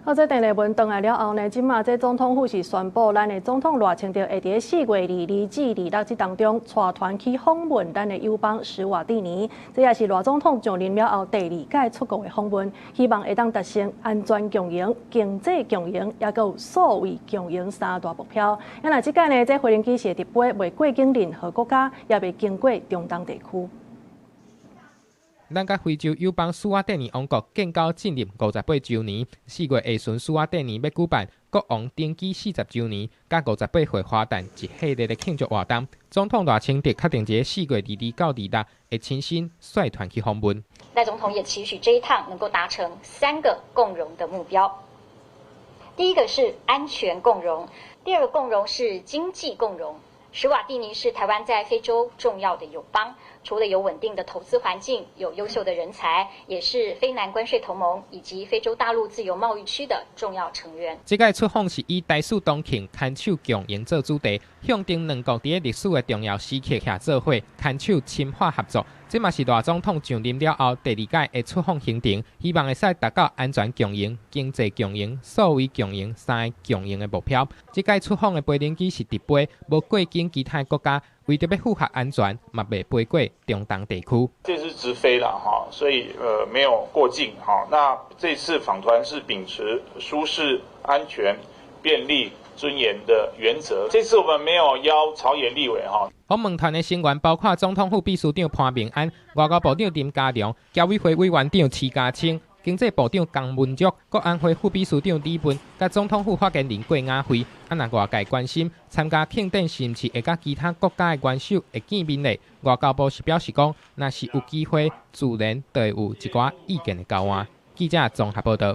好，這鄧麗文轉來了後呢，這馬這總統府是宣布，咱的總統賴清德會佇4月22至26這當中，帶團去訪問咱的友邦史瓦蒂尼。這也是賴總統上任了後第二屆出國的訪問，希望會當達成安全共贏、經濟共贏，抑閣有數位共贏三大目標。啊，若這擺呢，這飛行機是會直飛，袂過境任何國家，也袂經過中東地區。咱佮非洲友邦史瓦帝尼王國建交進入58週年，4月下旬史瓦帝尼欲舉辦國王登基40週年，佮58歲華誕一系列的慶祝活動。總統賴清德確定佇4月22到26會親身率團去訪問。賴總統也期許這一趟能夠達成三個共榮的目標。第一個是安全共榮，第二個共榮是經濟共榮。史瓦帝尼是台灣在非洲重要的友邦，除了有穩定的投資環境，有優秀的人才，也是非南關稅同盟以及非洲大陸自由貿易區的重要成員。這擺出訪是以台史同慶牽手共贏做主題，象徵兩國佇歷史的重要時刻徛做伙，牽手深化合作。這嘛是賴總統上任了後第二屆的出訪行程，希望會使達到安全共贏、經濟共贏、數位共贏三个共贏的目標。這擺出訪的飛行機是直飛，無過境其他國家，為著欲符合安全，嘛袂飛過中東地區。這是直飛啦，哈，所以沒有過境，哈。那這次訪團是秉持舒適、安全、便利、尊嚴的原則。這次我們沒有邀朝野立委，哈。訪問團的成員包括總統府秘書長潘孟安、外交部長林佳龍、僑委會委員長徐家清、經濟部長江文竹、國安會副秘書長李文，佮總統府發言人郭雅慧。啊，若外界關心參加慶典是毋是會佮其他國家的元首會見面咧？外交部是表示講，若是有機會，自然就會有一寡意見的交換。記者綜合報道。